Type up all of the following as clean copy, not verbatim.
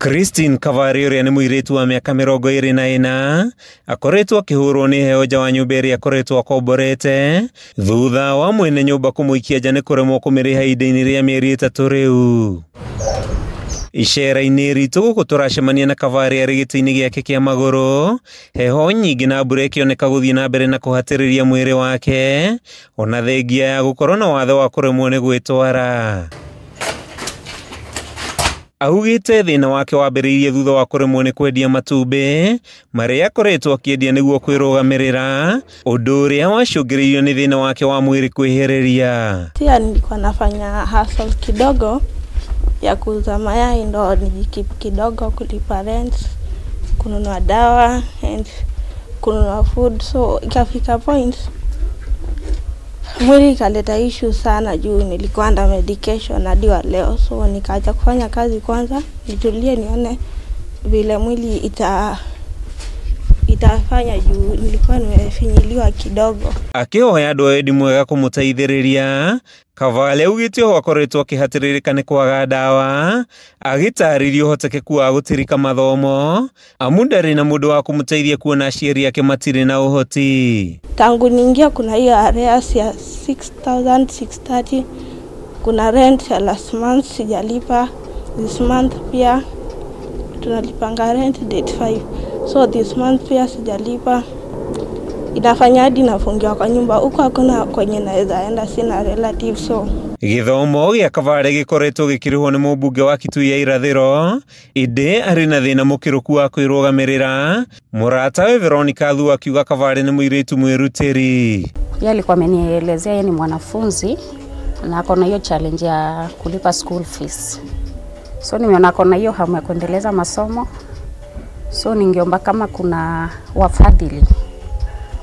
Christine Kavari ũrĩa nĩ mũirĩtu wa mĩaka 24 akoretwo akĩhũrwo nĩ heho nja wa nyũmba ĩrĩa akoretwo akomborete thutha wa mwene nyũmba kũmũikia nja nĩ kũremwo kũmĩrĩha ihinda-inĩ rĩa mĩeri 3 rĩu. Icera-inĩ ritũ gũkũ tũracemania na Kavari arĩ gĩtĩ-inĩ gĩake kĩa magũrũ, heho nyingĩ na mbura ĩkĩoneka gũthiĩ na mbere na kũhatĩrĩria mwĩrĩ wake ona thengia ya gũkorwo na wathe wa kũremwo nĩ gwĩtwara. Augĩte thĩna wake wambĩrĩirie thutha wa kũremwo nĩ kwendia matumbĩ marĩa akoretwo akĩendia nĩguo kwĩrũgamĩrĩra, ũndũ ũrĩa wacũngĩrĩirio nĩ thĩna wake wa mwĩrĩ kwĩhĩrĩria. Pia nilikuwa nafanya hustle kidogo ya kuuza mayai ndo nijikeep kidogo, kulipa rent, kununua dawa and kununua food. So ikafika point mwili ikaleta issue sana juu nilikuwa under medication hadi wa leo. So nikaacha kufanya kazi kwanza nitulie nione vile mwili itafanya juu nilikuwa nimefinyiliwa kidogo. Akĩhoya andũ a wendi mwega kũmũteithĩrĩria, Kavale augĩte oho akoretwo akĩhatĩrĩrĩka nĩ kwaga ndawa, agĩtarĩria ũhotekeku wa gũtirika mathomo amu ndarĩ na mũndũ wa kũmũteithia kuona aciari ake matirĩ na ũhoti. Tangu niingia kuna hiyo arrears ya 6630, kuna rent ya last month sijalipa, this month pia tunalipanga rent date 5, so this month pia sijalipa. Inafanya hadi nafungiwa kwa nyumba huko, hakuna kwenye naweza enda, sina relative. So gĩthomo gĩa Kavale gĩkoretwo gĩkĩrĩhwo nĩ mũmbunge wa Kitui ya Irathĩro, ĩndĩ arĩ na thĩna mũkĩrũku wa kwĩrũgamĩrĩra. Mũratawe Veronica Thu akiuga Kavale nĩ mũirĩtu mwĩrutĩri. Yeye alikuwa amenielezea yeye ni mwanafunzi na ako na hiyo challenge ya kulipa school fees. So nimeona ako na hiyo hamu ya kuendeleza masomo. So ningeomba kama kuna wafadhili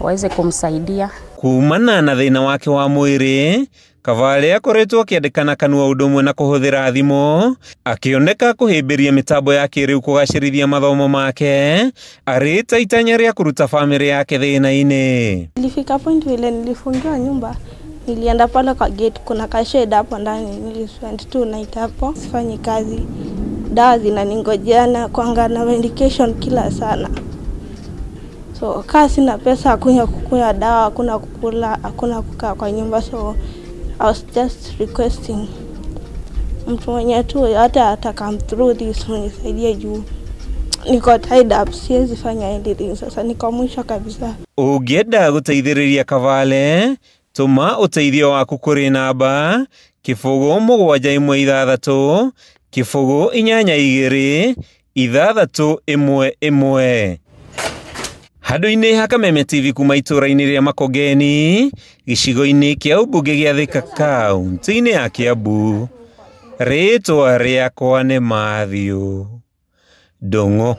waweze kumsaidia. Kumana na thĩna wake wa mwĩrĩ, Kavale akoretwo akĩandĩkana kanua ũndũ ũmwe na kũhũthĩra thimũ, akĩoneka kũhĩmbĩria mĩtambo ya kĩrĩu kũgacĩrithia mathomo make, arĩ ta itanya rĩa kũruta bamĩrĩ yake thĩna-inĩ. Nilifika point vile nilifungiwa nyumba, nilienda pale kwa gate, kuna kashed hapo ndani, nilispend 2 night hapo, sifanyi kazi, dawa zinaningojea na kuanga na medication kila sana. So kaa sina pesa, hakuna kukunywa dawa, hakuna kukula, hakuna kukaa kwa nyumba. So I was just requesting mtu mwenye tu hata ata come through this unisaidie juu niko tied up, siwezi fanya anything sasa, niko mwisho kabisa. Ũngĩenda gũteithĩrĩria Kavale, tũma ũteithio waku kũrĩ namba 0 7 1 6 0 8 2 6 1 1. Handũ-inĩ ha Kameme TV kuma itũũra-inĩ rĩa Makongeni, gĩcigo-inĩ kĩa ũmbunge gĩa Thika kaunti-inĩ ya Kiambu, rĩtwa rĩakwa nĩ Matthew Ndung'u.